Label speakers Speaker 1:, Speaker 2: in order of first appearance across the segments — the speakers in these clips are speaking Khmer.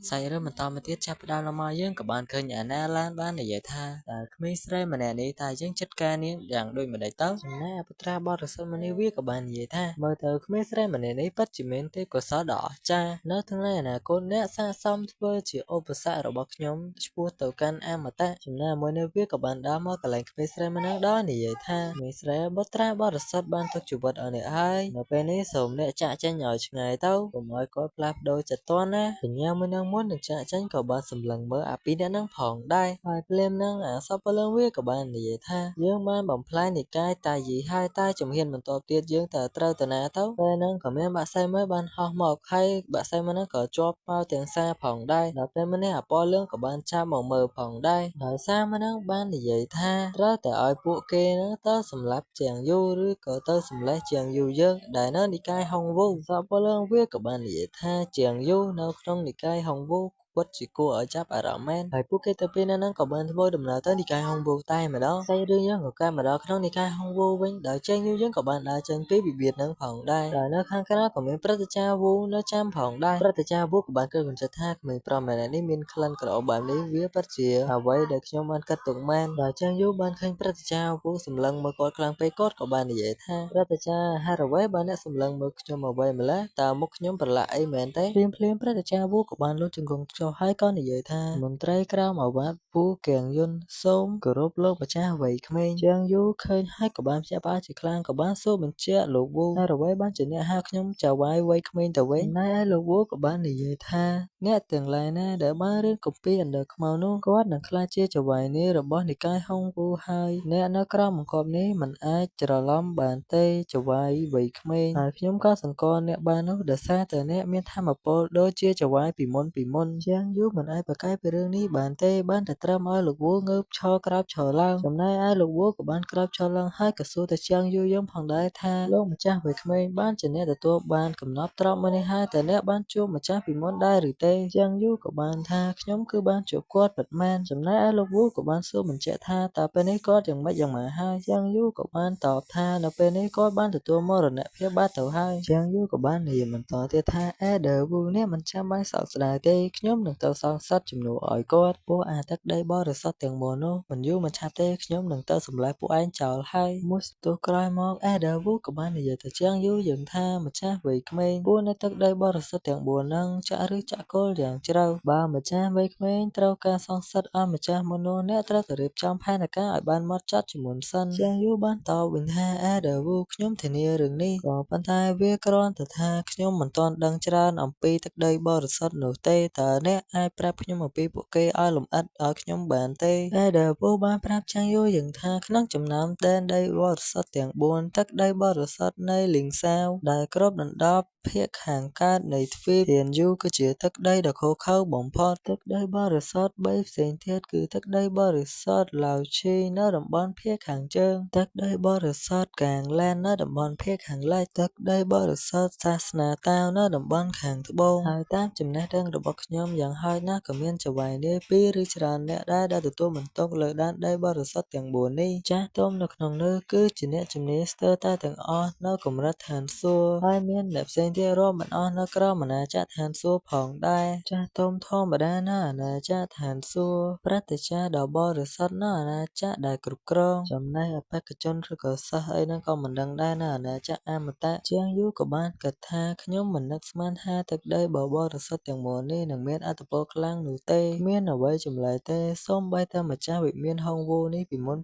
Speaker 1: សាច់រឿងបន្តមកទៀតចាប់ផ្ដើមឡើងមកយើងក៏បានឃើញអាណាឡានបាននិយាយថាតើក្មេងស្រីម្នាក់នេះតើយើងចិត្តការនាងយ៉ាងដូចម្តេចទៅចំណែកអពុត្រាបរិសុទ្ធម្នេះវាក៏បាននិយាយថាមើលទៅក្មេងស្រីម្នាក់នេះពិតជាមានទេពកោសល្យដ៏អស្ចារ្យនៅថ្ងៃអនាគតអ្នកស័ក្តិសមធ្វើជាឧបសគ្គរបស់ខ្ញុំឆ្ពោះទៅកាន់អមតៈចំណែកមួយនេះវាក៏បានដើរមកកន្លែងក្មេងស្រីម្នាក់ដល់និយាយថាក្មេងស្រីបុត្រាបរិសុទ្ធបានទុកជីវិតឲ្យអ្នកហើយនៅពេលនេះសូមអ្នកចាក់ចេញឲ្យឆ្ងាយទៅកុំឲ្យគាត់ផ្លាស់ប្ដូរចិត្តទាន់ណាសញ្ញាមួយនឹងមុននឹងចាក់ចេញក៏បានសម្លឹងមើលអាពីរអ្នកនឹងផងដែរហើយភ្លាមនឹងអាសពពលឹងវាក៏បាននិយាយថាយើងបានបំផ្លាញនិកាយតាយីហើយតែជំហានបន្ទាប់ទៀតយើងតើត្រូវទៅណាទៅពេលហ្នឹងក៏មានបាក់សៃមួយបានហោះមកហើយបាក់សៃមួយហ្នឹងក៏ជាប់មកទាំងសារផងដែរដល់ពេលម្នាក់អាពណ៌លឿងក៏បានចាប់មកមើលផងដែរដោយសារម្នាក់បាននិយាយថាត្រូវតែឲ្យពួកគេហ្នឹងទៅសម្លាប់ជាងយូរឬក៏ទៅសម្លេះជាងយូរយើងដែលនៅនិកាយហុងវូសពពលឹងវាក៏បាននិយាយថាជាងយូរនៅក្នុងនិកាយហុងវូពិតជាគួរឲ្យចាប់អារម្មណ៍មែនហើយពួកគេទៅពេលហ្នឹងក៏បានធ្វើដំណើរទៅនិកាយហុងវូតែម្ដងសាច់រឿងយើងក៏កើតមកដល់ក្នុងនិកាយហុងវូវិញដោយចេញយូរយើងក៏បានដើរចេញពីវិវាទហ្នឹងផងដែរដោយនៅខាងក្រៅក៏មានព្រឹទ្ធាចារ្យវូនៅចាំផងដែរព្រឹទ្ធាចារ្យវូក៏បានគិតគំចិត្តថាក្មេងប្រុសម្នាក់នេះមានក្លិនក្រអូបបែបនេះវាពិតជាអ្វីដែលខ្ញុំបានគិតទុកមែនដោយចេញយូរបានឃើញព្រឹទ្ធាចារ្យវូសម្លឹងមើលគាត់ខ្លាំងពេកគាត់ក៏បាននិយាយថាព្រឹទ្ធាចារ្យហេតុអ្វីបានអ្នកសម្លឹងមើលខ្ញុំអ្វីម្ល៉េះតើមុខខ្ញុំប្រឡាក់អីមែនទេភ្លាមភ្លាមព្រឹទ្ធាចារ្យវូក៏បានលូតជង្គង់ចុះហើយក៏និយាយថាមន្ត្រីក្រោមអាវ៉ាត់ពូកៀងយុនសូមគោរពលោកម្ចាស់វ័យក្មេងជាងយូរឃើញហើយក៏បានភ្ញាក់ផ្អើលជាខ្លាំងក៏បានសួរបញ្ជាក់លោកវូហេតុអ្វីបានជាអ្នកហៅខ្ញុំចៅហ្វាយវ័យក្មេងទៅវិញចំណែកឯលោកវូក៏បាននិយាយថាអ្នកទាំងឡាយណាដែលបានរៀនគម្ពីរអណ្ដើកខ្មៅនោះគាត់នឹងក្លាយជាចៅហ្វាយនាយរបស់និកាយហុងវូហើយអ្នកនៅក្រោមបង្គាប់នេះមិនអាចច្រឡំបានទេចៅហ្វាយវ័យក្មេងហើយខ្ញុំក៏សង្កល់អ្នកបាននោះដោយសារតែអ្នកមានធម៌ពលដូចជាចៅហ្វាយពីមុនពីមុនជាងយូរមិនអាចប្រកែកពីរឿងនេះបានទេបានតែត្រឹមឲ្យលោកវូងើបឈរក្រោកឈរឡើងចំណែកឯលោកវូក៏បានក្រោកឈរឡើងហើយក៏សួរទៅជាងយូរយំផងដែរថាលោកម្ចាស់វ័យក្មេងបានជាអ្នកទទួលបានកំណត់ទ្រព្យមួយនេះហើយតើអ្នកបានជួបម្ចាស់ពីមុនដែរឬទេជាងយូរក៏បានថាខ្ញុំគឺបានជួបគាត់ពិតមែនចំណែកឯលោកវូក៏បានសួរបញ្ជាក់ថាតើពេលនេះគាត់យ៉ាងម៉េចយ៉ាងម៉ាហើយជាងយូរក៏បានតបថានៅពេលនេះគាត់បានទទួលមរណភាពបាត់ទៅហើយជាងយូរក៏បាននិយាយបន្តទៀតថាអេដឺវូអ្នកមិនចាំបាច់សោកស្ដាយទេខ្ញុំនឹងទៅសងសឹកជំនួសឲ្យគាត់ពួកអាទឹកដីបរិសុទ្ធទាំងមូលនោះមិនយូរមិនឆាប់ទេខ្ញុំនឹងទៅសម្លាប់ពួកឯងចោលហើយមួយសន្ទុះក្រោយមកអេដឺវូក៏បាននិយាយទៅជាងយូរយើងថាម្ចាស់វ័យក្មេងពួកនៅទឹកដីបរិសុទ្ធទាំង4ហ្នឹងចាក់ឬចាក់គល់យ៉ាងជ្រៅបើម្ចាស់វ័យក្មេងត្រូវការសងសឹកឲ្យម្ចាស់មុននោះអ្នកត្រូវតែរៀបចំផែនការឲ្យបានម៉ត់ចត់ជាមុនសិនជាងយូរបានតបវិញថាអេដឺវូខ្ញុំធានារឿងនេះក៏ប៉ុន្តែវាគ្រាន់តែថាខ្ញុំមិនទាន់ដឹងច្រើនអំពីទឹកដីបរិសុទ្ធនោះទេតើអ្នកអាចប្រាប់ខ្ញុំអំពីពួកគេឲ្យលម្អិតឲ្យខ្ញុំបានទេអេដឺវូបានប្រាប់ជាងយូរយ៉ាងថាក្នុងចំណោមដែនដីបរិសុទ្ធទាំង4ទឹកដីបរិសុទ្ធនៃលីងសាវដែលគ្របដណ្ដប់ភាគខាងកើតនៃទ្វីបធានយូគឺជាទឹកដីដ៏ឃោរឃៅបំផុតទឹកដីបរិសុទ្ធ3ផ្សេងទៀតគឺទឹកដីបរិសុទ្ធឡាវឈីនៅតំបន់ភាគខាងជើងទឹកដីបរិសុទ្ធកាងឡាននៅតំបន់ភាគខាងលិចទឹកដីបរិសុទ្ធសាសនាតាវនៅតំបន់ខាងត្បូងហើយតាមចំណេះដឹងរបស់ខ្ញុំយ៉ាងហោចណាស់ក៏មានចៅហ្វាយនាយពីរឬច្រើនអ្នកដែរដែលទទួលបន្ទុកលើដែនដីបរិសុទ្ធទាំង4នេះចាស់ទុំនៅក្នុងនោះគឺជាអ្នកជំនាញស្ទើរតែទាំងអស់នៅកម្រិតឋានសួគ៌ហើយមានអ្នកផ្សេងទៀតរាប់មិនអស់នៅក្រោមអាណាចក្រឋានសួគ៌ផងដែរចាស់ទុំធម្មតានៅអាណាចក្រឋានសួគ៌ព្រឹទ្ធាចារ្យដ៏បរិសុទ្ធនៅអាណាចក្រដែលគ្រប់គ្រងចំណែកអបេក្ខជនឬក៏សិស្សអីហ្នឹងក៏មិនដឹងដែរនៅអាណាចក្រអមតៈជាងយូរក៏បានគិតថាខ្ញុំមិននឹកស្មានថាទឹកដីបបរិសុទ្ធទាំងមូលនេះនឹងមានឥទ្ធិពលខ្លាំងនោះទេគ្មានអ្វីចម្លែកទេសូម្បីតែម្ចាស់វិមានហុងវូនេះពីមុន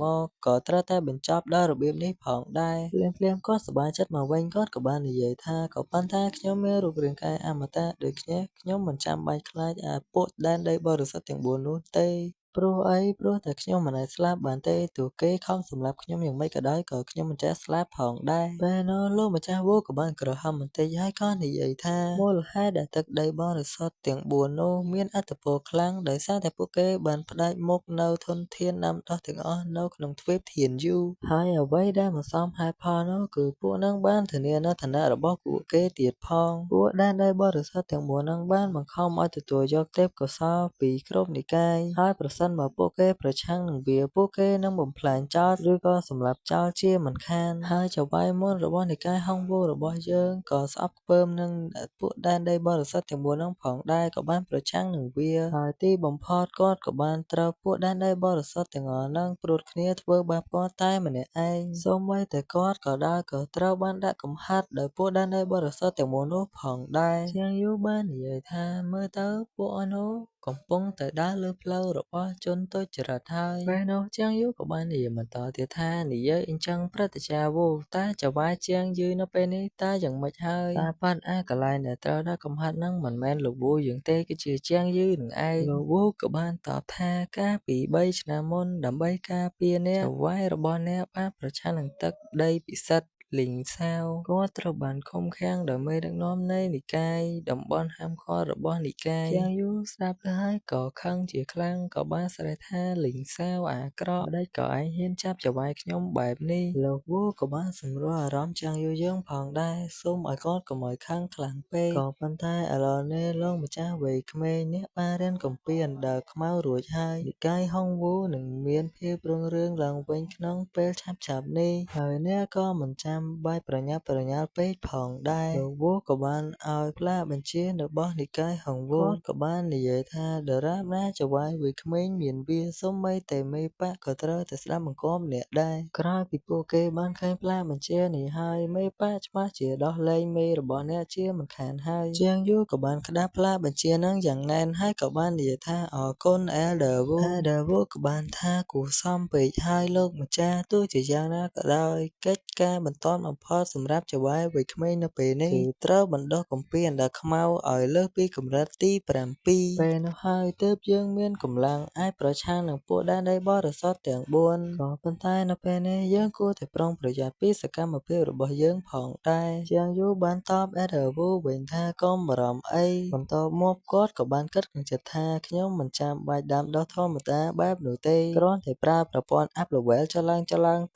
Speaker 1: មកក៏ត្រូវតែបញ្ចប់ដោយរបៀបនេះផងដែរភ្លាមៗគាត់សប្បាយចិត្តមកវិញគាត់ក៏បាននិយាយថាក៏ប៉ុន្តែខ្ញុំមានរូបរាងកាយអមតៈដូច្នេះខ្ញុំមិនចាំបាច់ខ្លាចអាពួកដែនដីបរិសុទ្ធទាំង4នោះទេព្រោះអីព្រោះតែខ្ញុំមិនអាចស្លាប់បានទេទោះគេខំសម្លាប់ខ្ញុំយ៉ាងម៉េចក៏ដោយក៏ខ្ញុំមិនចេះស្លាប់ផងដែរពេលនោះលោកម្ចាស់វូក៏បានក្រហមបន្តិចហើយក៏និយាយថាមូលហេតុដែលទឹកដីបរិសុទ្ធទាំង4នោះមានឥទ្ធិពលខ្លាំងដោយសារតែពួកគេបានផ្ដាច់មុខនៅធនធានដាំដុះទាំងអស់នៅក្នុងទ្វីបធានយូហើយអ្វីដែលមិនសមហេតុផលនោះគឺពួកនឹងបានធានានូវឋានៈរបស់ពួកគេទៀតផងពួកដែនដីបរិសុទ្ធទាំង4នឹងបានបង្ខំឲ្យទទួលយកទេពកោសល្យពីគ្រប់និកាយហើយប្រ សិនបើពួកគេប្រឆាំងនឹងវាពួកគេនឹងបំផ្លាញចោលឬក៏សម្លាប់ចោលជាមិនខានហើយចៅហ្វាយមុនរបស់និកាយហង្សវូរបស់យើងក៏ស្អប់ខ្ពើមនឹងពួកដែនដីបរិសុទ្ធទាំង៤នោះផងដែរក៏បានប្រឆាំងនឹងវាហើយទីបំផុតគាត់ក៏បានត្រូវពួកដែនដីបរិសុទ្ធទាំងអស់ហ្នឹងព្រួតគ្នាធ្វើបាបគាត់តែម្នាក់ឯងសូម្បីតែគាត់ក៏ដោយក៏ត្រូវបានដាក់កំហាត់ដោយពួកដែនដីបរិសុទ្ធទាំង៤នោះផងដែរជាងយូបាននិយាយថាមើលទៅពួកអស់នោះកំពុងតែដើរលើផ្លូវរបស់ជនទុច្ចរិតហើយពេលនោះជាងយូក៏បាននិយាយបន្តទៀតថានិយាយអញ្ចឹងព្រឹទ្ធាចារ្យវូតើចៅហ្វាយជាងយឺនៅពេលនេះតើយ៉ាងម៉េចហើយតាប៉ាត់អាកន្លែងដែលត្រូវដាក់កំហាត់នឹងមិនមែនលោកវូយើងទេគឺជាជាងយឺនឹងឯងលោកវូក៏បានតបថាកាលពី3ឆ្នាំមុនដើម្បីការពារអ្នកចៅហ្វាយរបស់អ្នកបានប្រឆាំងនឹងទឹកដីពិសិដ្ឋលីងសាវគាត់ត្រូវបានឃុំឃាំងដោយមេដឹកនាំនៃនិកាយតំបន់ហាមឃាត់របស់និកាយជាងយូស្ដាប់ទៅហើយក៏ខឹងជាខ្លាំងក៏បានស្រែកថាលីងសាវអាក្រក់ម្ដេចក៏ឯងហ៊ានចាប់ចៅហ្វាយខ្ញុំបែបនេះលោកវូក៏បានសម្រួលអារម្មណ៍ជាងយូយើងផងដែរសូមឲ្យគាត់កុំឲ្យខឹងខ្លាំងពេកក៏ប៉ុន្តែឥឡូវនេះលោកម្ចាស់វ័យក្មេងនេះបានរៀនគម្ពីរអណ្ដើកខ្មៅរួចហើយនិកាយហង្សវូនឹងមានភាពរុងរឿងឡើងវិញក្នុងពេលឆាប់ៗនេះហើយអ្នកក៏មិនចាំបាច់ប្រញាប់ប្រញាល់ពេកផងដែរលោកវូក៏បានឲ្យផ្លាកបញ្ជារបស់និកាយហង្សវូគាត់ក៏បាននិយាយថាដរាបណាចៅហ្វាយវ័យក្មេងមានវាសូម្បីតែមេបក្សក៏ត្រូវតែស្ដាប់បង្គាប់អ្នកដែរក្រោយពីពួកគេបានឃើញផ្លាកបញ្ជានេះហើយមេបក្សច្បាស់ជាដោះលែងមេរបស់អ្នកជាមិនខានហើយជាងយូក៏បានក្តាប់ផ្លាកបញ្ជានឹងយ៉ាងណែនហើយក៏បាននិយាយថាអរគុណ Elder Wu Elder Wu ក៏បានថាគួរសមពេកហើយលោកម្ចាស់ទោះជាយ៉ាងណាក៏ដោយកិច្ចការបន្ទាន់បំផុតសម្រាប់ចៅហ្វាយវ័យក្មេងនៅពេលនេះគឺត្រូវបណ្ដុះគម្ពីរអណ្ដើកខ្មៅឲ្យលើសពីកម្រិតទី7ពេលនោះហើយទើបយើងមានកម្លាំងអាចប្រឆាំងនឹងពួកដែនដីបរិសុទ្ធទាំង4ក៏ប៉ុន្តែនៅពេលនេះយើងគួរតែប្រុងប្រយ័ត្នពីសកម្មភាពរបស់យើងផងដែរជាងយូបានតប Elder Wu វិញថាកុំបារម្ភអីបន្ទាប់មកគាត់ក៏បានគិតក្នុងចិត្តថាខ្ញុំមិនចាំបាច់ដាំដុះធម្មតាបែបនោះទេគ្រាន់តែប្រើប្រព័ន្ធ up level ចុះឡើង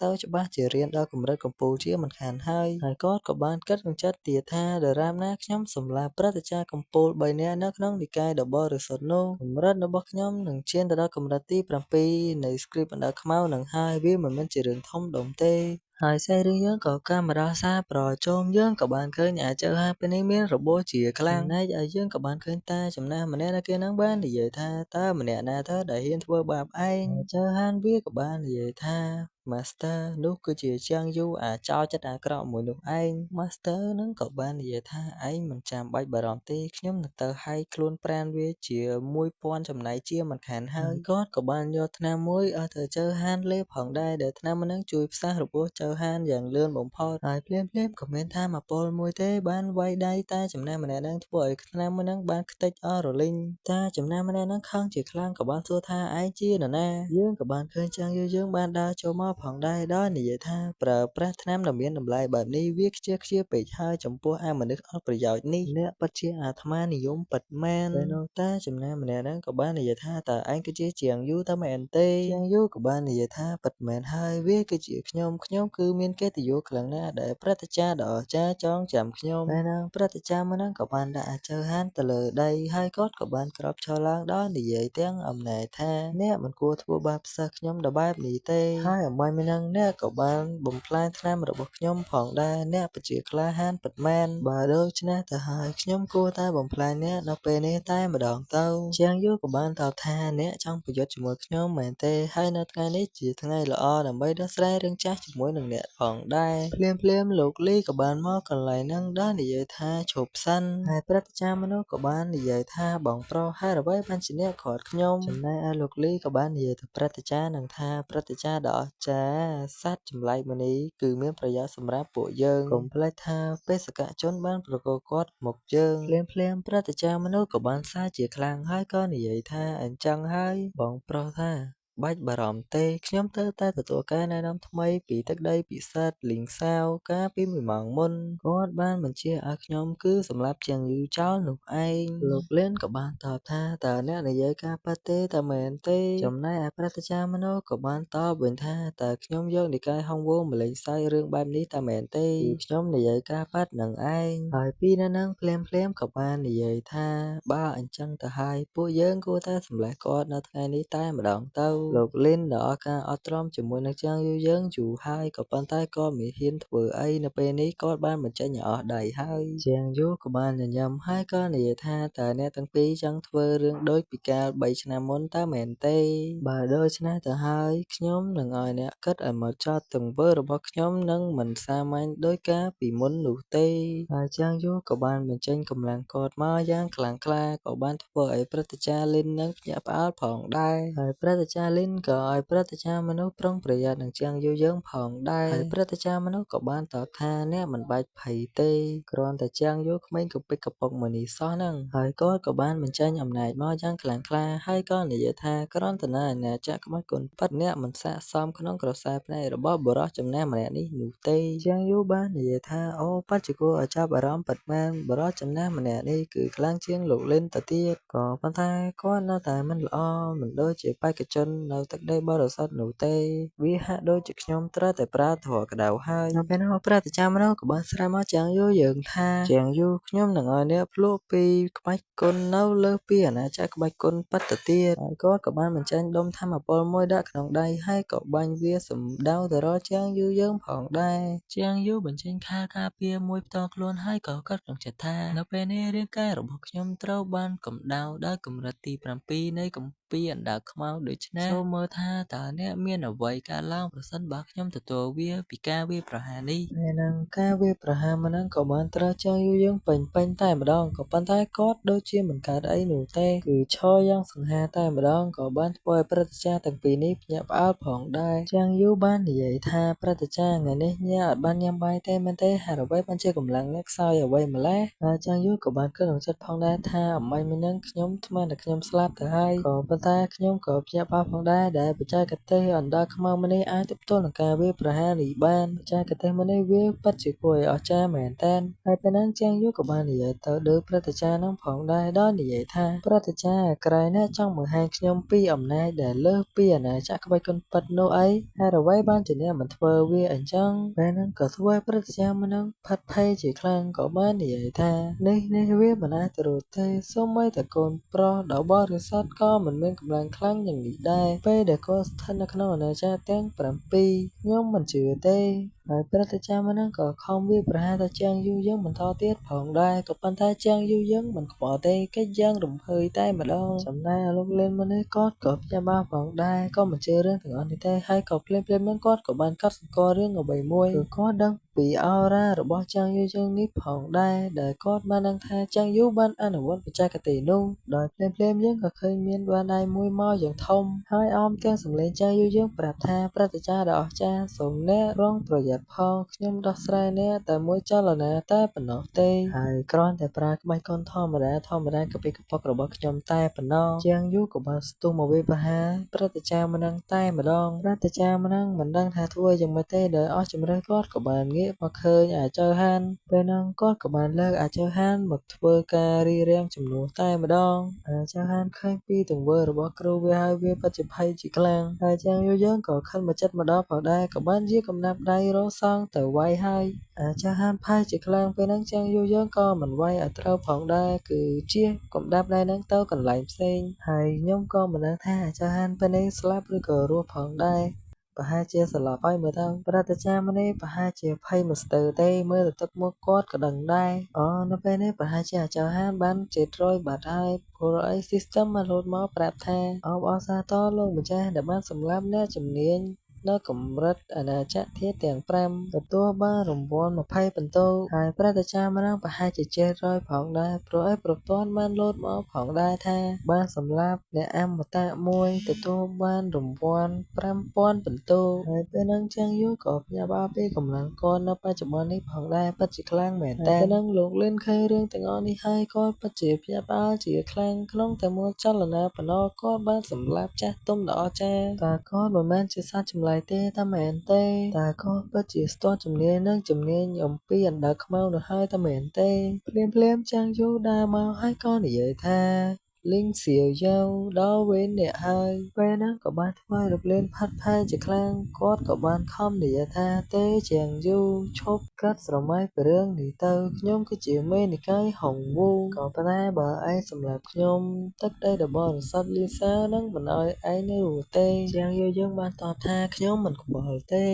Speaker 1: ទៅច្បាស់ជារៀនដល់កម្រិតកំពូលជាមិនខានហើយហើយគាត់ក៏បានគិតក្នុងចិត្តទៀតថាដរាបណាខ្ញុំសម្លាប់ព្រឹទ្ធាចារ្យកំពូល3នាក់នៅក្នុងនិកាយដ៏បរិសុទ្ធនោះកម្រិតរបស់ខ្ញុំនឹងឈានទៅដល់កម្រិតទី7នៃ script អណ្ដើកខ្មៅនឹងហើយវាមិនមែនជារឿងធំដុំទេហើយសាច់រឿងយើងក៏កាមេរ៉ាសារប្រជុំយើងក៏បានឃើញអាចៅហាពេលនេះមានរបួសជាខ្លាំងចំណែកឲ្យយើងក៏បានឃើញតាចំណាស់ម្នាក់នៅគេនឹងបាននិយាយថាតើម្នាក់ណាទៅដែលហ៊ានធ្វើបាបឯងចៅហានវាក៏បាននិយាយថា Master នោះគឺជាជាងយូអាចោចិត្តអាក្រក់មួយនោះឯង Master នឹងក៏បាននិយាយថាឯងមិនចាំបាច់បារម្ភទេខ្ញុំនឹងទៅហែកខ្លួនប្រាណវាជា1000ចំណែកជាមិនខានហើយគាត់ក៏បានយកថ្នាំមួយឲ្យទៅចៅហានលេបផងដែរដែលថ្នាំនឹងជួយផ្សះរបួសចៅហានយ៉ាងលឿនបំផុតហើយភ្លាមៗក៏មានថាមពលមួយទេបានវាយដៃតាចំណាស់ម្នាក់នឹងធ្វើឲ្យថ្នាំមួយនឹងបានខ្ទេចអស់រលីងតាចំណាស់ម្នាក់នឹងខឹងជាខ្លាំងក៏បានសួរថាឯងជានរណាយើងក៏បានឃើញចាងយូយើងបានដើរចូលមកផងដែរដោយនិយាយថាប្រើប្រាស់ថ្នាំដ៏មានតម្លៃបែបនេះវាខ្ជះខ្ជាយពេកហើយចំពោះអាមនុស្សអត់ប្រយោជន៍នេះអ្នកពិតជាអាត្មានិយមពិតមែនពេលនោះតាចំណាស់ម្នាក់ហ្នឹងក៏បាននិយាយថាតើឯងគឺជាជាងយូតើមែនទេជាងយូក៏បាននិយាយថាពិតមែនហើយវាគឺជាខ្ញុំគឺមានកិត្តិយសខ្លាំងណាស់ដែលព្រឹទ្ធាចារ្យដ៏អស្ចារ្យចងចាំខ្ញុំពេលហ្នឹងព្រឹទ្ធាចារ្យមួយហ្នឹងក៏បានដាក់អាចៅហានទៅលើដីហើយគាត់ក៏បានក្រោកឈរឡើងដោយនិយាយទាំងអំណែថាអ្នកមិនគួរធ្វើបាបសិស្សខ្ញុំដល់បែបនេះទេហើយអំបញ្ញមិញហ្នឹងអ្នកក៏បានបំផ្លាញថ្នាំរបស់ខ្ញុំផងដែរអ្នកពិតជាក្លាហានពិតមែនបើដូច្នេះទៅហើយខ្ញុំគួរតែបំផ្លាញអ្នកនៅពេលនេះតែម្ដងទៅជាងយូក៏បានតបថាអ្នកចង់ប្រយុទ្ធជាមួយខ្ញុំមែនទេហើយនៅថ្ងៃនេះជាថ្ងៃល្អដើម្បីដោះស្រាយរឿងចាស់ជាមួយនឹងអ្នកផងដែរភ្លាមៗលោកលីក៏បានមកកន្លែងហ្នឹងដោយនិយាយថាឈប់សិនហើយព្រឹទ្ធាចារ្យមនុស្សក៏បាននិយាយថាបងប្រុសហេតុអ្វីបានជាអ្នកខាត់ខ្ញុំចំណែកឯលោកលីក៏បាននិយាយទៅព្រឹទ្ធាចារ្យនឹងថាព្រឹទ្ធាចារ្យដ៏អស្ចារ្យសត្វចម្លែកមួយនេះគឺមានប្រយោជន៍សម្រាប់ពួកយើងកុំភ្លេចថាបេសកជនបានប្រគល់គាត់មកយើងភ្លាមៗព្រឹទ្ធាចារ្យមនុស្សក៏បានសើចជាខ្លាំងហើយក៏និយាយថាអញ្ចឹងហើយបងប្រុសថា បាច់បារម្ភទេខ្ញុំទើបតែទទួលការណែនាំថ្មីពីទឹកដីពិសិដ្ឋលីងសាវកាលពីមួយម៉ោងមុនគាត់បានបញ្ជាឲ្យខ្ញុំគឺសម្លាប់ជាងយូចោលនោះឯងលោកលៀនក៏បានតបថាតើអ្នកនិយាយការពិតទេតើមែនទេចំណែកឯព្រឹទ្ធាចារ្យមនុស្សក៏បានតបវិញថាតើខ្ញុំយកនិកាយហង្វមកលេងសើចរឿងបែបនេះតើមែនទេគឺខ្ញុំនិយាយការពិតនឹងឯងហើយពីនៅនឹងភ្លាមៗក៏បាននិយាយថាបើអញ្ចឹងទៅហើយពួកយើងគួរតែសម្លេះគាត់នៅថ្ងៃនេះតែម្ដងទៅលោកលីនដែលអស់ការអត់ទ្រាំជាមួយនឹងចាងយូយើងយូរហើយក៏ប៉ុន្តែក៏មិនហ៊ានធ្វើអីនៅពេលនេះគាត់បានបញ្ចេញឲ្យអស់ដៃហើយជាងយូក៏បានញញឹមហើយក៏និយាយថាតើអ្នកទាំងពីរចង់ធ្វើរឿងដូចពីកាល3ឆ្នាំមុនតើមែនទេបើដូច្នេះទៅហើយខ្ញុំនឹងឲ្យអ្នកគិតឲ្យមកចត់ទង្វើរបស់ខ្ញុំនឹងមិនសាមញ្ញដោយកាលពីមុននោះទេហើយចាងយូក៏បានបញ្ចេញកម្លាំងគាត់មកយ៉ាងខ្លាំងក្លាក៏បានធ្វើឲ្យព្រឹទ្ធាចារ្យលីននឹងភ្ញាក់ផ្អើលផងដែរហើយព្រឹទ្ធាចារ្យលីនក៏ឲ្យព្រឹទ្ធាចារ្យមនុស្សប្រុងប្រយ័ត្ននឹងជាងយូយើងផងដែរហើយព្រឹទ្ធាចារ្យមនុស្សក៏បានតបថាអ្នកមិនបាច់ភ័យទេគ្រាន់តែជាងយូក្មេងកពិកកពុកមួយនេះសោះហ្នឹងហើយគាត់ក៏បានបញ្ចេញអំណាចមកយ៉ាងខ្លាំងក្លាហើយក៏និយាយថាគ្រាន់តែនៅអាណាចក្រក្បាច់គុណពិតអ្នកមិនស័ក្តិសមក្នុងក្រសែភ្នែករបស់បុរសចំណាស់ម្នាក់នេះនោះទេជាងយូបាននិយាយថាអូពិតជាគួរឲ្យចាប់អារម្មណ៍ពិតមែនបុរសចំណាស់ម្នាក់នេះគឺខ្លាំងជាងលោកលិនទៅទៀតក៏ប៉ុន្តែគាត់នៅតែមិនល្អមិនដូចជាបេក្ខជននៅទឹកដីបរិសុទ្ធនោះទេវាហាក់ដូចជាខ្ញុំត្រូវតែប្រើធម៌ក្តៅហើយនៅពេលនោះព្រះតចាមនុស្សក៏បានស្រែកមកជាងយូយើងថាជាងយូខ្ញុំនឹងឲ្យអ្នកភ្លក់ពីក្បាច់គុណនៅលើសពីអាណាចក្រក្បាច់គុណពិតទៅទៀតហើយគាត់ក៏បានបញ្ចេញដុំធម្មពលមួយដាក់ក្នុងដៃហើយក៏បាញ់វាសម្ដៅទៅរកជាងយូយើងផងដែរជាងយូបញ្ចេញខែលការពារមួយផ្ទាល់ខ្លួនហើយក៏គិតក្នុងចិត្តថានៅពេលនេះរាងកាយរបស់ខ្ញុំត្រូវបានកម្ដៅដោយកម្រិតទី7នៃកម្ពីអណ្ដើកខ្មៅដូច្នេះសូមមើលថាតើអ្នកមានអ្វីកើតឡើងប្រសិនបើខ្ញុំទទួលវាពីការវាយប្រហារនេះហើយនឹងការវាយប្រហារម្នឹងក៏បានត្រូវចងយូរយើងពេញពេញតែម្ដងក៏ប៉ុន្តែគាត់ដូចជាមិនកើតអីនោះទេគឺឈរយ៉ាងសង្ហាតែម្ដងក៏បានធ្វើឲ្យព្រឹទ្ធាចារ្យទាំងពីរនេះភ្ញាក់ផ្អើលផងដែរចាងយូបាននិយាយថាព្រឹទ្ធាចារ្យថ្ងៃនេះញ៉ាអត់បានញ៉ាំបាយទេមែនទេហេតុអ្វីបានជាកម្លាំងអ្នកខ្សោយអ្វីម្ល៉េះហើយចាងយូក៏បានគិតក្នុងចិត្តផងដែរថាអំបញ្ញមិញហ្នឹងខ្ញុំស្មានតែខ្ញុំស្លាប់ទៅហើយក៏ប៉ុន្តែខ្ញុំក៏ភ្ញាក់ផ្អើលផងដែរដែលបច្ចេកទេសអណ្ដើកខ្មៅម្នេះអាចទប់ទល់នឹងការវាយប្រហារនេះបានបច្ចេកទេសម្នេះវាពិតជាគួរឲ្យអស្ចារ្យមែនទែនហើយពេលហ្នឹងជាងយូក៏បាននិយាយទៅដូចព្រឹទ្ធាចារ្យហ្នឹងផងដែរដោយនិយាយថាព្រឹទ្ធាចារ្យក្រែងអ្នកចង់បង្ហាញខ្ញុំពីអំណាចដែលលើសពីអាណាចក្រក្បាច់គុណពិតនោះអីហេតុអ្វីបានជាអ្នកមិនធ្វើវាអញ្ចឹងពេលហ្នឹងក៏ធ្វើឲ្យព្រឹទ្ធាចារ្យម្នឹងផិតភ័យជាខ្លាំងក៏បាននិយាយថានេះវាមិនអាចទៅរួចទេសូម្បីតែកូនប្រុសដ៏បរិសុទ្ធក៏មិនមានកម្លាំងខ្លាំងយ៉ាងនេះដែរពេលដែលគាត់ស្ថិតនៅក្នុងអាណាចក្រទាំង7ខ្ញុំមិនជឿទេហើយព្រឹទ្ធាចារ្យម្នឹងក៏ខំវាយប្រហារទៅជាងយូយើងបន្តទៀតផងដែរក៏ប៉ុន្តែជាងយូយើងមិនខ្វល់ទេកិច្ចយ៉ាងរំភើយតែម្ដងចំណែកលោកលេនម្នេះគាត់ក៏ព្យាបាលផងដែរក៏មិនជឿរឿងទាំងអស់នេះទេហើយក៏ភ្លាមៗនឹងគាត់ក៏បានកត់សម្គាល់រឿងអ្វីមួយគឺគាត់ដឹងពីអរ៉ារបស់ចាងយូយើងនេះផងដែរដែលគាត់បានដឹងថាចាងយូបានអនុវត្តបច្ចេកទេសនោះដោយភ្លាមៗយើងក៏ឃើញមានបានដៃមួយមកយ៉ាងធំហើយអមទាំងសម្លេងចាងយូយើងប្រាប់ថាព្រឹទ្ធាចារ្យដ៏អស្ចារ្យសូមអ្នកប្រុងប្រយ័ត្នផងខ្ញុំដោះស្រាយអ្នកតែមួយចលនាតែប៉ុណ្ណោះទេហើយគ្រាន់តែប្រើក្បាច់កុនធម្មតាកពីកប៉ុករបស់ខ្ញុំតែប៉ុណ្ណោះជាងយូក៏បានស្ទុះមកវាយប្រហារព្រឹទ្ធាចារ្យម្នឹងតែម្ដងព្រឹទ្ធាចារ្យម្នឹងមិនដឹងថាធ្វើយ៉ាងម៉េចទេដោយអស់ជម្រើសគាត់ក៏បានងាកមកឃើញអាចៅហានពេលហ្នឹងគាត់ក៏បានលើកអាចៅហានមកធ្វើការរារាំងជំនួសតែម្ដងអាចៅហានឃើញពីទង្វើរបស់គ្រូវាហើយវាពិតជាភ័យជាខ្លាំងហើយជាងយូយើងក៏ខិនមកចិត្តមកដល់ផងដែរក៏បានជាកំណាប់ដៃរសងទៅវាយហើយអាចៅហានភ័យជាខ្លាំងពេលហ្នឹងជាងយូយើងក៏មិនវាយឲ្យត្រូវផងដែរគឺជាកំដាប់ដៃហ្នឹងទៅកន្លែងផ្សេងហើយខ្ញុំក៏មិនដឹងថាអាចៅហានពេលនេះស្លាប់ឬក៏រស់ផងដែរប្រហែលជាស្លាប់ហើយមើលទៅព្រឹទ្ធាចារ្យម្នេះប្រហែលជាភ័យមិនស្ទើរទេមើលទៅទឹកមុខគាត់ក៏ដឹងដែរអូនៅពេលនេះប្រហែលជាអាចៅហានបានជិតរយបាត់ហើយព្រោះអី system បានលោតមកប្រាប់ថាអបអរសាទរលោកម្ចាស់ដែលបានសម្លាប់អ្នកជំនាញ នៅកម្រិតអាណាចក្រធាតុទាំង5ទទួលបានរង្វាន់20ពិន្ទុហើយព្រឹទ្ធាចារ្យម្នាក់ប្រហែលជាចេះរយផងដែរព្រោះអីប្រព័ន្ធបានលោតមកផងដែរថាបានសម្លាប់អ្នកអមតៈមួយទទួលបានរង្វាន់5000ពិន្ទុហើយពេលហ្នឹងជាងយូរក៏ភ្ញាក់ផ្អើលពីកម្លាំងគាត់នៅបច្ចុប្បន្ននេះផងដែរពិតជាខ្លាំងមែនតើនឹងលោកលឿនឃើញរឿងទាំងអស់នេះហើយគាត់ពិតជាភ្ញាក់ផ្អើលជាខ្លាំងក្នុងតែមួយចលនាប៉ុណ្ណោះគាត់បានសម្លាប់ចាស់ទុំដ៏អស្ចារ្យតើគាត់មិនមែនជាសត្វចម្លែកទេតែមែនទេតើគាត់ពិតជាស្ទាត់ជំនាញនិងជំនាញអំពីអណ្ដើកខ្មៅនោះហើយតែមែនទេភ្លាមៗចាងយូដើរមកហើយក៏និយាយថាលីងសៀវយ៉ាវដល់វេនអ្នកហើយពេលហ្នឹងក៏បានធ្វើឲ្យលោកលឿនផាត់ផែជាខ្លាំងគាត់ក៏បានខំនិយាយថាទេជាងយូឈប់កាត់ស្រមៃពីរឿងនេះទៅខ្ញុំគឺជាមេនិកាយហុងវូក៏ប៉ុន្តែបើឯងសម្លាប់ខ្ញុំទឹកដីដ៏បរិសុទ្ធលីសានឹងមិនឲ្យឯងនៅរស់ទេជាងយូយើងបានតបថាខ្ញុំមិនខ្វល់ទេ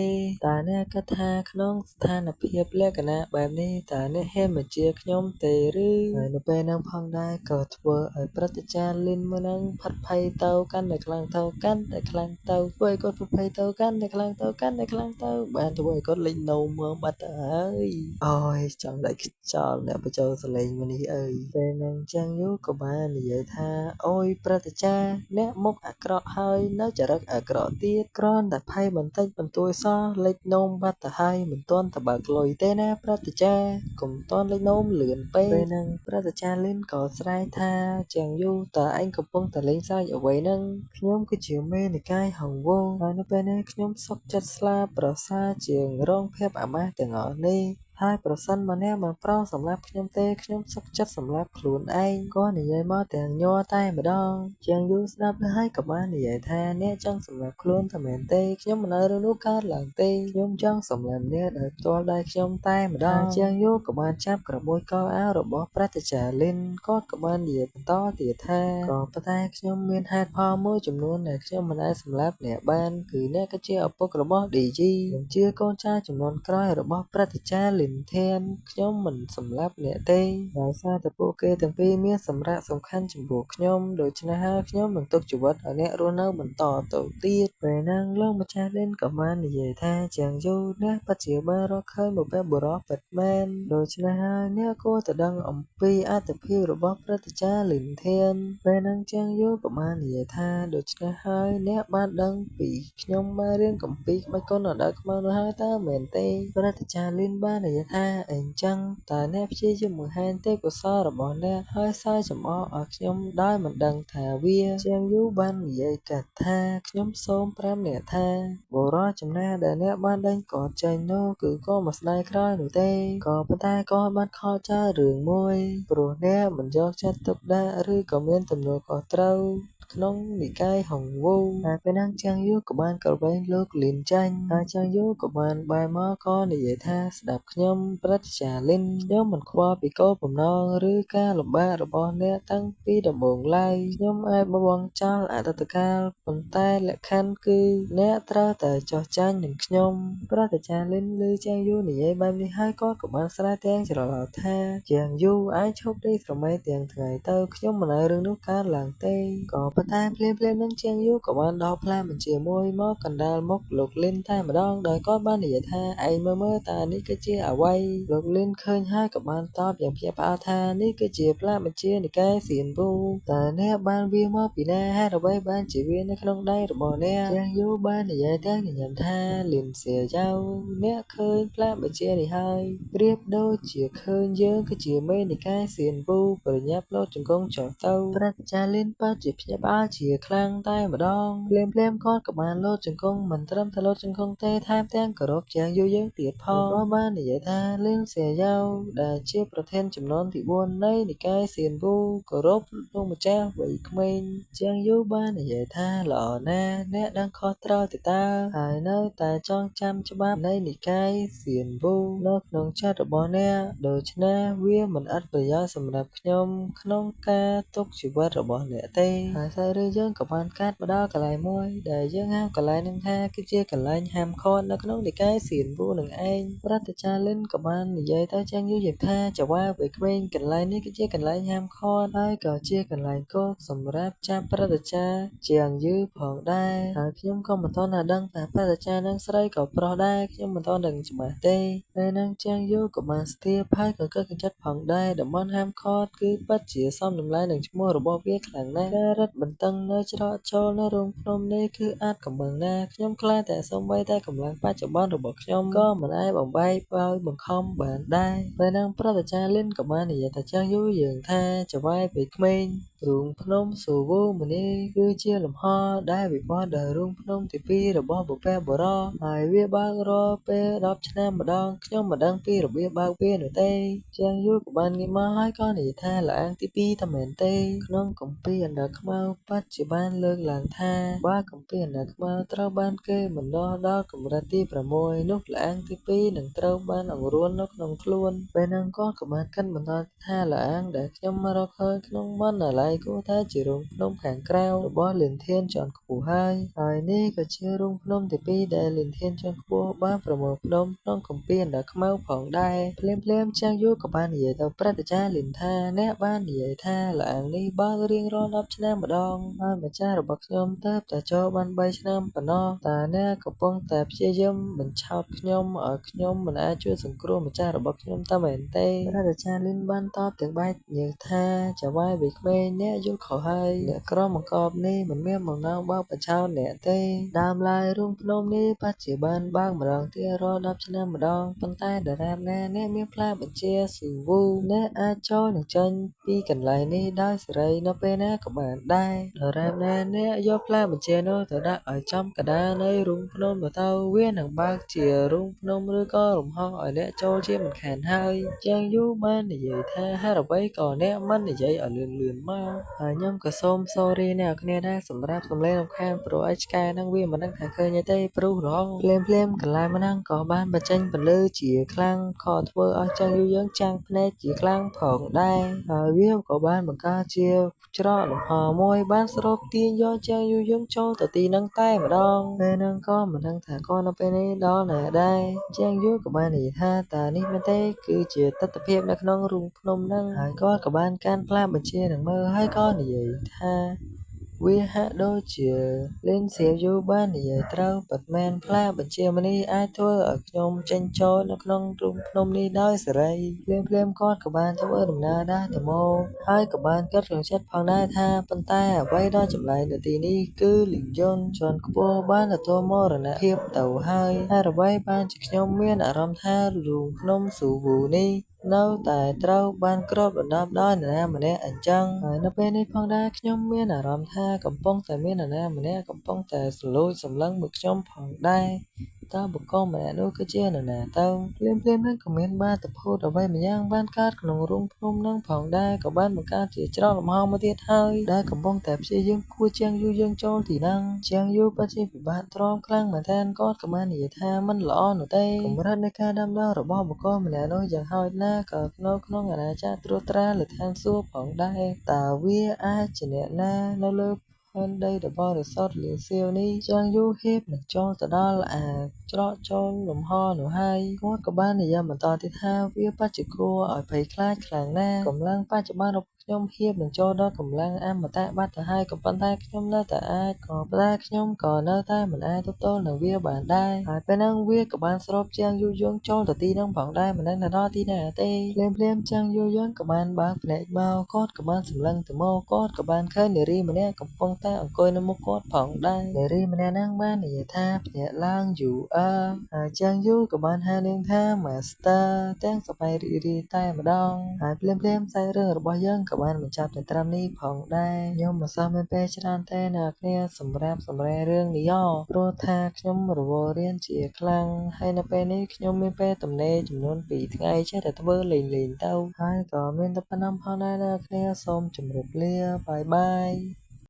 Speaker 1: តើអ្នកគិតថាក្នុងស្ថានភាពលក្ខណៈបែបនេះតើអ្នកហ៊ានបញ្ជាខ្ញុំទេឬហើយនៅពេលហ្នឹងផងដែរក៏ធ្វើឲ្យព្រឹទ្ធាចារ្យលីនមួយហ្នឹងផិតភ័យទៅកាន់តែខ្លាំងទៅកាន់តែខ្លាំងទៅធ្វើឲ្យគាត់ផិតភ័យទៅកាន់តែខ្លាំងទៅកាន់តែខ្លាំងទៅបានធ្វើឲ្យគាត់លេចនោមមើបាត់ទៅហើយអូយចង់ដាច់ខ្យល់អ្នកបញ្ចូលសលេងមួយនេះអើយពេលហ្នឹងចឹងយូរក៏បាននិយាយថាអូយព្រឹទ្ធាចារ្យអ្នកមុខអាក្រក់ហើយនៅចរិតអាក្រក់ទៀតគ្រាន់តែភ័យបន្តិចបន្តួចសោះលេចនោមបាត់ទៅហើយមិនទាន់តែបើកលុយទេណាព្រឹទ្ធាចារ្យកុំទាន់លេចនោមលឿនពេកពេលហ្នឹងព្រឹទ្ធាចារ្យលីនក៏ស្រែកថាជាងយូតើឯងកំពុងតែលេងសើចអ្វីហ្នឹងខ្ញុំគឺជាមេនិកាយហង្វហើយនៅពេលនេះខ្ញុំសុខចិត្តស្លាប់ប្រសើរជាងរងភាពអាម៉ាស់ទាំងអស់នេះហើយប្រសិនបើអ្នកមិនប្រងសម្លាប់ខ្ញុំទេខ្ញុំសុខចិត្តសម្លាប់ខ្លួនឯងក៏និយាយមកទាំងញ័រតែម្ដងជាងយូរស្ដាប់ហើយក៏បាននិយាយថាអ្នកចង់សម្លាប់ខ្លួនតែមែនទេខ្ញុំមិនឲ្យរឿងនោះកើតឡើងទេខ្ញុំចង់សម្លាប់អ្នកដោយផ្ទាល់ដៃខ្ញុំតែម្ដងជាងយូរក៏បានចាប់ក្របួចកអាវរបស់ព្រឹទ្ធាចារ្យលីនគាត់ក៏បាននិយាយបន្តទៀតថាក៏ប៉ុន្តែខ្ញុំមានហេតុផលមួយចំនួនដែលខ្ញុំមិនអាចសម្លាប់អ្នកបានគឺអ្នកគឺជាឪពុករបស់ DG និងជាកូនចៅជំនាន់ក្រោយរបស់ព្រឹទ្ធាចារ្យលីនធានខ្ញុំមិនសម្លាប់អ្នកទេដោយសារតែពួកគេទាំងពីរមានសម្រាប់សំខាន់ចំពោះខ្ញុំដូច្នេះហើយខ្ញុំនឹងទុកជីវិតឲ្យអ្នករស់នៅបន្តទៅទៀតពេលហ្នឹងលោកម្ចាស់លិនក៏បាននិយាយថាជាងយូរអ្នកពិតជាបានរកឃើញបុព្វបុរសពិតមែនដូច្នេះហើយអ្នកគួរតែដឹងអំពីអត្ថភាពរបស់ព្រឹទ្ធាចារ្យលិនធានពេលហ្នឹងជាងយូរក៏បាននិយាយថាដូច្នេះហើយអ្នកបានដឹងពីខ្ញុំបានរៀនគម្ពីរក្បាច់គុណអណ្ដើកខ្មៅនោះហើយតើមែនទេព្រឹទ្ធាចារ្យលិនបាននិយាយថាអញ្ចឹងតើអ្នកព្យាយាមបង្ហាញទេពកោសល្យរបស់អ្នកហើយសើចំអកឲ្យខ្ញុំដោយមិនដឹងថាវាជាងយូរបាននិយាយកាត់ថាខ្ញុំសូមប្រាប់អ្នកថាបុរសចំណាស់ដែលអ្នកបានដេញគាត់ចេញនោះគឺក៏មិនស្ដាយក្រោយនោះទេក៏ប៉ុន្តែគាត់បានខកចោលរឿងមួយព្រោះអ្នកមិនយកចិត្តទុកដាក់ឬក៏មានទំនួលខុសត្រូវក្នុងនិកាយហង្វូតែពេលហ្នឹងជាងយូក៏បានក្រវែងលោកលីនចាញ់ហើយជាងយូក៏បានបែរមកក៏និយាយថាស្ដាប់ខ្ញុំព្រឹទ្ធាចារ្យលីនខ្ញុំមិនខ្វល់ពីគោលបំណងឬការលំបាករបស់អ្នកតាំងពីដំបូងឡើយខ្ញុំអាចបង់ចោលអតីតកាលប៉ុន្តែលក្ខខណ្ឌគឺអ្នកត្រូវតែចោះចាញ់នឹងខ្ញុំព្រឹទ្ធាចារ្យលីនឮជាងយូនិយាយបែបនេះហើយគាត់ក៏បានស្រែកទាំងច្រឡោតថាជាងយូឯងឈប់ដេកស្រមៃទាំងថ្ងៃទៅខ្ញុំមិនឲ្យរឿងនោះកើតឡើងទេក៏ប៉ុន្តែភ្លាមៗនឹងជាងយូក៏បានដោះផ្លាបញ្ជាមួយមកកណ្ដាលមុខលោកលីនតែម្ដងដោយគាត់បាននិយាយថាឯងមើលតើនេះគឺជាអ្វីលោកលីនឃើញហើយក៏បានតបយ៉ាងភ្ញាក់ផ្អើលថានេះគឺជាផ្លាកបញ្ជានិកាយសៀនវូតើអ្នកបានវាមកពីណាហេតុអ្វីបានជាវានៅក្នុងដៃរបស់អ្នកជាងយូបាននិយាយទាំងញញឹមថាលីនសៀយ៉ៅអ្នកឃើញផ្លាកបញ្ជានេះហើយប្រៀបដូចជាឃើញយើងគឺជាមេនិកាយសៀនវូប្រញាប់លោតជង្គង់ចុះទៅព្រឹទ្ធាចារ្យលីនពិតជាភ្ញាក់ផ្អើលជាខ្លាំងតែម្ដងភ្លាមៗគាត់ក៏បានលោតជង្គង់មិនត្រឹមតែលោតជង្គង់ទេថែមទាំងគោរពជាងយូយើងទៀតផងក៏បាននិយាយថាលីនសៀយ៉ៅដែលជាប្រធានជំនាន់ទី4នៃនិកាយសៀនវូគោរពលោកម្ចាស់វ័យក្មេងជាងយូបាននិយាយថាល្អណាស់អ្នកដឹងខុសត្រូវទេតើហើយនៅតែចងចាំច្បាប់នៃនិកាយសៀនវូនៅក្នុងចិត្តរបស់អ្នកដូច្នេះវាមិនឥតប្រយោជន៍សម្រាប់ខ្ញុំក្នុងការទុកជីវិតរបស់អ្នកទេហើយ សាច់រឿងយើងក៏បានកាត់មកដល់កន្លែងមួយដែលយើងហៅកន្លែងនឹងថាគឺជាកន្លែងហាមឃាត់នៅក្នុងនិកាយសៀនវូនឹងឯងព្រឹទ្ធាចារ្យលិនក៏បាននិយាយទៅជាងយូរយ៉ាងថាចវាវ័យក្មេងកន្លែងនេះគឺជាកន្លែងហាមឃាត់ហើយក៏ជាកន្លែងគោកសម្រាប់ចាប់ព្រឹទ្ធាចារ្យជាងយឺផងដែរហើយខ្ញុំក៏មិនទាន់ដឹងថាព្រឹទ្ធាចារ្យនឹងស្រីក៏ប្រុសដែរខ្ញុំមិនទាន់ដឹងច្បាស់ទេពេលហ្នឹងជាងយូក៏បានស្ទាបហើយក៏កឹកចិត្តផងដែរតំបន់ហាមឃាត់គឺពិតជាសមតម្លៃនឹងឈ្មោះរបស់វាខ្លាំងណាស់ការរឹតបន្តឹងនៅច្រកចូលនៅរូងភ្នំនេះគឺអាចកំបាំងណាស់ខ្ញុំខ្លាចតែសូម្បីតែកម្លាំងបច្ចុប្បន្នរបស់ខ្ញុំក៏មិនអាចបំបែកដោយបង្ខំបានដែរពេលហ្នឹងព្រឹទ្ធាចារ្យលិនក៏បាននិយាយទៅជាងយូយើងថាចវាយពីក្មេងរូងភ្នំសូវូមនីគឺជាលំហដែលវិវត្តដោយរូងភ្នំទី2របស់បុព្វបុរសហើយវាបើករាល់ពេល10ឆ្នាំម្ដងខ្ញុំមិនដឹងពីរបៀបបើកវានោះទេជាងយូរក៏បានងាកមកហើយក៏និយាយថាល្អាងទី2តែមែនទេក្នុងគម្ពីរអណ្ដើកខ្មៅពិតជាបានលើកឡើងថាបើគម្ពីរអណ្ដើកខ្មៅត្រូវបានគេបណ្ដោះដល់កម្រិតទី6នោះល្អាងទី2នឹងត្រូវបានអង្រួននៅក្នុងខ្លួនពេលហ្នឹងគាត់ក៏បានកិនបន្តថាល្អាងដែលខ្ញុំមករកឃើញក្នុងបណ្ណាល័យគួរតែជារូងភ្នំខាងក្រៅរបស់លិនធានជាន់ខ្ពស់ហើយហើយនេះក៏ជារូងភ្នំទី2ដែលលិនធានជាន់ខ្ពស់បានប្រមូលផ្ដុំក្នុងគម្ពីរអណ្ដើកខ្មៅផងដែរភ្លាមៗជាងយូរក៏បាននិយាយទៅព្រឹទ្ធាចារ្យលិនថាអ្នកបាននិយាយថាល្អាងនេះបើករៀងរាល់10ឆ្នាំម្ដងហើយម្ចាស់របស់ខ្ញុំទើបតែចូលបាន3ឆ្នាំប៉ុណ្ណោះតើអ្នកកំពុងតែព្យាយាមបញ្ឆោតខ្ញុំឲ្យខ្ញុំមិនអាចជួយសង្គ្រោះម្ចាស់របស់ខ្ញុំតែមែនទេព្រឹទ្ធាចារ្យលិនបានតបទាំងបែកញើសថាចៅហ្វាយវ័យក្មេងអ្នកយល់ខុសហើយអ្នកក្រុមបង្កប់នេះមិនមានបំណងបោកបញ្ឆោតអ្នកទេដើមឡើយរូងភ្នំនេះពិតជាបានបើកម្ដងទៀតរាល់10ឆ្នាំម្ដងប៉ុន្តែដរាបណាអ្នកមានផ្លាកបញ្ជាស៊ូវូអ្នកអាចចូលនិងចេញពីកន្លែងនេះដោយសេរីនៅពេលណាក៏បានដែរដរាបណាអ្នកយកផ្លាកបញ្ជានោះទៅដាក់ឲ្យចំកណ្ដាលនៃរូងភ្នំទៅវានឹងបើកជារូងភ្នំឬក៏រំហោះឲ្យអ្នកចូលជាមិនខានហើយជាងយូរបាននិយាយថាហេតុអ្វីក៏អ្នកមិននិយាយឲ្យលឿនៗមកហើយខ្ញុំក៏សូម sorry អ្នកគ្នាដែរសម្រាប់សំឡេងរំខានព្រោះអីឆ្កែហ្នឹងវាមិនដឹងថាឃើញអីទេព្រោះរងភ្លាមៗកន្លែងហ្នឹងក៏បានបញ្ចេញពន្លឺជាខ្លាំងក៏ធ្វើឲ្យចឹងយូរយើងចាំងភ្នែកជាខ្លាំងផងដែរហើយវាក៏បានបង្កើតជាច្រកលំហមួយបានស្រូបទាញយកចឹងយូរយើងចូលទៅទីហ្នឹងតែម្ដងពេលហ្នឹងក៏មិនដឹងថាគាត់នៅពេលនេះដល់ណាដែរជាងយូរក៏បាននិយាយថាតើនេះមែនទេគឺជាទិដ្ឋភាពនៅក្នុងរូងភ្នំហ្នឹងហើយគាត់ក៏បានកាន់ផ្លាកបញ្ជានឹងមើលហើយក៏និយាយថាវាហាក់ដូចជាលិនសៀវយូបាននិយាយត្រូវពិតមែនផ្លាកបញ្ជានេះអាចធ្វើឲ្យខ្ញុំចេញចូលនៅក្នុងរូងភ្នំនេះដោយសេរីភ្លាមៗគាត់ក៏បានធ្វើដំណើរដើរទៅមកហើយក៏បានគិតក្នុងចិត្តផងដែរថាប៉ុន្តែអ្វីដ៏ចម្លែកនៅទីនេះគឺលិយន្តជាន់ខ្ពស់បានទទួលមរណភាពទៅហើយហេតុអ្វីបានជាខ្ញុំមានអារម្មណ៍ថារូងភ្នំស៊ូវូនេះនៅតែត្រូវបានគ្របដណ្ដប់ដោយនរណាម្នាក់អញ្ចឹងហើយនៅពេលនេះផងដែរខ្ញុំមានអារម្មណ៍ថាកំពុងតែមាននរណាម្នាក់កំពុងតែលួចសម្លឹងមើលខ្ញុំផងដែរតើបុគ្គលម្នាក់នោះគឺជានរណាទៅភ្លាមៗហ្នឹងក៏មានបាតុភូតអ្វីម្យ៉ាងបានកើតក្នុងរូងភ្នំហ្នឹងផងដែរក៏បានបង្កើតជាច្រកលំហមួយទៀតហើយដែលកំពុងតែព្យាយាមគួចជាងយូរយើងចូលទីហ្នឹងជាងយូរពិតជាពិបាកទ្រាំខ្លាំងមែនទែនគាត់ក៏បាននិយាយថាមិនល្អនោះទេកម្រិតនៃការដាំដុះរបស់បុគ្គលម្នាក់នោះយ៉ាងហោចណាស់ក៏នៅក្នុងអាណាចក្រត្រួតត្រាលើឋានសួគ៌ផងដែរតើវាអាចជាអ្នកណានៅលើផែនដីដ៏បរិសុទ្ធលៀសៀវនេះជាងយូរហៀបនឹងចូលទៅដល់អាច្រកចូលលំហនោះហើយគាត់ក៏បាននិយាយបន្តទៀតថាវាពិតជាគួរឲ្យភ័យខ្លាចខ្លាំងណាស់កម្លាំងបច្ចុប្បន្នរបស់ខ្ញុំហៀបនឹងចូលដល់កម្លាំងអមតៈបាត់ទៅហើយក៏ប៉ុន្តែខ្ញុំនៅតែអាចក៏ប៉ុន្តែខ្ញុំក៏នៅតែមិនអាចទប់ទល់នឹងវាបានដែរហើយពេលហ្នឹងវាក៏បានស្រូបជាងយូរយើងចូលទៅទីហ្នឹងផងដែរមិនដឹងថាដល់ទីណាទេភ្លាមៗជាងយូរយើងក៏បានបើកភ្នែកមកគាត់ក៏បានសម្លឹងទៅមកគាត់ក៏បានឃើញនារីម្នាក់កំពុងតែអង្គុយនៅមុខគាត់ផងដែរនារីម្នាក់ហ្នឹងបាននិយាយថាភ្ញាក់ឡើងយូអើហើយជាងយូក៏បានហៅនាងថា Master ទាំងសប្បាយរីករាយតែម្ដងហើយភ្លាមៗសាច់រឿងរបស់យើងក៏បានបញ្ចប់នៅត្រឹមនេះផងដែរខ្ញុំមិនសូវមានពេលច្រើនទេអ្នកគ្នាសម្រាប់សម្រារឿងនេះព្រោះថាខ្ញុំរវល់រៀនជាខ្លាំងហើយនៅពេលនេះខ្ញុំមានពេលទំនេរចំនួន2ថ្ងៃចេះតែធ្វើលេងៗទៅហើយក៏មានតែប៉ុណ្ណឹងផងដែរអ្នកគ្នាសូមជម្រាបលាបាយបាយ។